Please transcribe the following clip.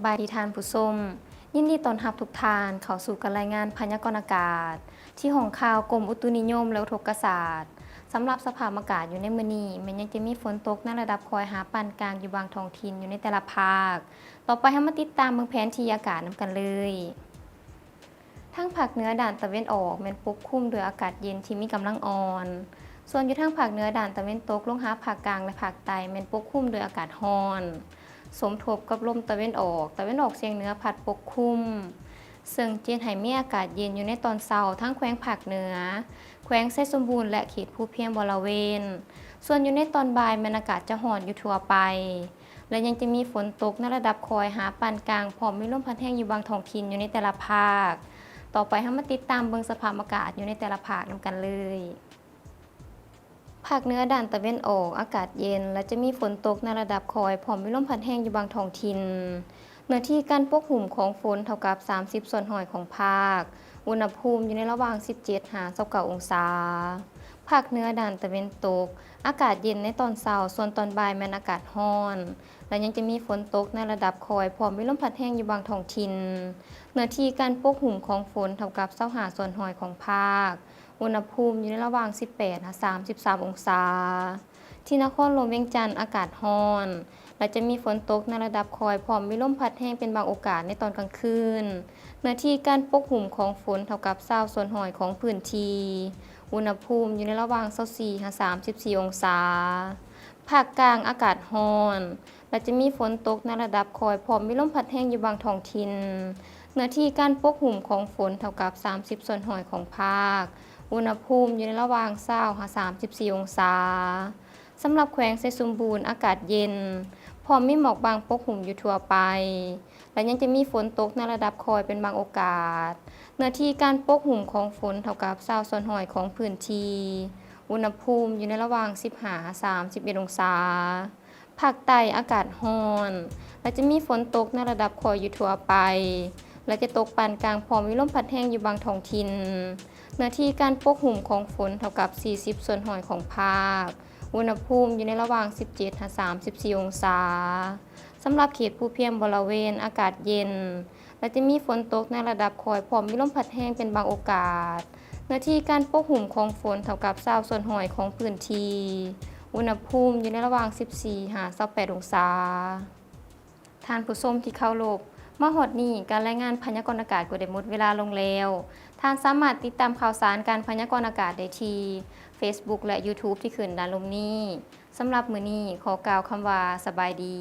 ບາຍດີທ່ານຜູ້ຊົມ, ຍິນດີຕ້ອນຮັບທຸກທ່ານເຂົ້າສູ່ການລາຍງານພະຍາກອນອາກາດ ທີ່ຫ້ອງຂ່າວກົມອຸຕຸນິຍົມ ແລະ ອຸທົກກະສາດ. ສຳລັບສະພາບອາກາດຢູ່ໃນມື້ນີ້ ແມ່ນຍັງຈະມີຝົນຕົກໃນລະດັບຄ່ອຍຫາປານກາງຢູ່ບາງທ້ອງຖິ່ນຢູ່ໃນແຕ່ລະພາກ. ຕໍ່ໄປເຮົາມາຕິດຕາມເບິ່ງແຜນທີ່ອາກາດນຳກັນເລີຍ. ທາງພາກເໜືອດ້ານຕາເວັນອອກແມ່ນປົກຄຸມດ້ວຍອາກາດເຢັນທີ່ມີກຳລັງອ່ອນ, ສ່ວນຢູ່ທາງພາກເໜືອດ້ານຕາເວັນຕົກລົງຫາພາກກາງ ແລະ ພາກໃຕ້ແມ່ນປົກຄຸມດ້ວຍອາກາດຮ້ອນ ສົມທົບກັບລົມຕາເວັນອອກ, ຕາເວັນອອກສຽງເໜືອພັດປົກຄຸມ, ເຊິ່ງຈະເຮັດໃຫ້ມີອາກາດເຢັນຢູ່ໃນຕອນເຊົ້າ ທັງແຂວງພາກເໜືອ, ແຂວງໄຊສົມບູນ ແລະ ເຂດພູພຽງບໍລະເວນ. ສ່ວນຢູ່ໃນຕອນບ່າຍແມ່ນອາກາດຈະຮ້ອນຢູ່ທົ່ວໄປ ແລະ ຍັງຈະມີຝົນຕົກໃນລະດັບຄ່ອຍຫາປານກາງ ພ້ອມມີລົມພັດແຮງຢູ່ບາງທ້ອງຖິ່ນຢູ່ໃນແຕ່ລະພາກ. ຕໍ່ໄປເຮົາມາຕິດຕາມເບິ່ງສະພາບອາກາດຢູ່ໃນແຕ່ລະພາກນຳກັນເລີຍ. ພາກເໜືອດ້ານຕາເວັນອອກອາກາດເຢັນ ແລະ ຈະມີຝົນຕົກໃນລະດັບຄ່ອຍ ພ້ອມມີລົມພັດແຮງຢູ່ບາງທ້ອງຖິ່ນ. ເນື້ອທີ່ການປົກຫຸ້ມຂອງຝົນເທົ່າກັບສາມສິບສ່ວນຮ້ອຍຂອງພາກ, ອຸນຫະພູມຢູ່ໃນລະຫວ່າງສິບເຈັດຫາຊາວເກົ້າອົງສາ. ພາກເໜືອດ້ານຕາເວັນຕົກ ອາກາດເຢັນໃນຕອນເຊົ້າ, ສ່ວນຕອນບ່າຍແມ່ນອາກາດຮ້ອນ ແລະ ຍັງຈະມີຝົນຕົກໃນລະດັບຄ່ອຍ ພ້ອມມີລົມພັດແຮງຢູ່ບາງທ້ອງຖິ່ນ. ເນື້ອທີ່ການປົກຫຸ້ມຂອງຝົນເທົ່າກັບຊາວຫ້າສ່ວນຮ້ອຍຂອງພາກ, ອຸນຫະພູມຢູ່ໃນລະຫວ່າງສິບແປດຫາສາມສິບສາມອົງສາ. ທີ່ນະຄອນຫຼວງວຽງຈັນອາກາດຮ້ອນ ແລະ ຈະມີຝົນຕົກໃນລະດັບຄ່ອຍ ພ້ອມມີລົມພັດແຮງເປັນບາງໂອກາດໃນຕອນກາງຄືນ. ເນື້ອທີ່ການປົກຫຸ້ມຂອງຝົນເທົ່າກັບຊາວສ່ວນຮ້ອຍຂອງພື້ນທີ່, ອຸນຫະພູມຢູ່ໃນລະຫວ່າງຊາວສີ່ຫາສາມສິບສີ່ອົງສາ. ພາກກາງອາກາດຮ້ອນ ແລະ ຈະມີຝົນຕົກໃນລະດັບຄ່ອຍ ພ້ອມມີລົມພັດແຮງຢູ່ບາງທ້ອງຖິ່ນ. ເນື້ອທີ່ການປົກຫຸ້ມຂອງຝົນເທົ່າກັບສາມສິບສ່ວນຮ້ອຍຂອງພາກ, ອຸນຫະພູມຢູ່ໃນລະຫວ່າງຊາວຫາສາມສິບສີ່ອົງສາ. ສຳລັບແຂວງໄຊສົມບູນອາກາດເຢັນ ພ້ອມມີໝອກບາງປົກຫຸ້ມຢູ່ທົ່ວໄປ ແລະ ຍັງຈະມີຝົນຕົກໃນລະດັບຄ່ອຍເປັນບາງໂອກາດ. ເນື້ອທີ່ການປົກຫຸ້ມຂອງຝົນເທົ່າກັບຊາວສ່ວນຮ້ອຍຂອງພື້ນທີ່, ອຸນຫະພູມຢູ່ໃນລະຫວ່າງສິບຫ້າຫາສາມສິບເອັດອົງສາ. ພາກໃຕ້ອາກາດຮ້ອນ ແລະ ຈະມີຝົນຕົກໃນລະດັບຄ່ອຍຢູ່ທົ່ວໄປ ແລະ ຈະຕົກປານກາງ ພ້ອມມີລົມພັດແຮງຢູ່ບາງທ້ອງຖິ່ນ. ເນື້ອທີ່ການປົກຫຸ້ມຂອງຝົນເທົ່າກັບສີ່ສິບສ່ວນຮ້ອຍຂອງພາກ, ອຸນຫະພູມຢູ່ໃນລະຫວ່າງສິບເຈັດຫາສາມສິບສີ່ອົງສາ. ສຳລັບເຂດພູພຽງບໍລະເວນອາກາດເຢັນ ແລະ ຈະມີຝົນຕົກໃນລະດັບຄ່ອຍ ພ້ອມມີລົມພັດແຮງເປັນບາງໂອກາດ. ເນື້ອທີ່ການປົກຫຸ້ມຂອງຝົນເທົ່າກັບຊາວສ່ວນຮ້ອຍຂອງພື້ນທີ່, ອຸນຫະພູມຢູ່ໃນລະຫວ່າງສິບສີ່ຫາຊາວແປດອົງສາ. ທ່ານຜູ້ຊົມທີ່ເຄົາລົບ, ມາຮອດນີ້ ການລາຍງານພະຍາກອນອາກາດກໍໄດ້ໝົດເວລາລົງແລ້ວ. ທ່ານສາມາດຕິດຕາມຂ່າວສານການພະຍາກອນອາກາດໄດ້ທີ່ Facebook ແລະ YouTube ທີ່ຂຶ້ນດ້ານລຸ່ມນີ້. ສຳລັບມື້ນີ້ ຂໍກ່າວຄຳວ່າ ສະບາຍດີ.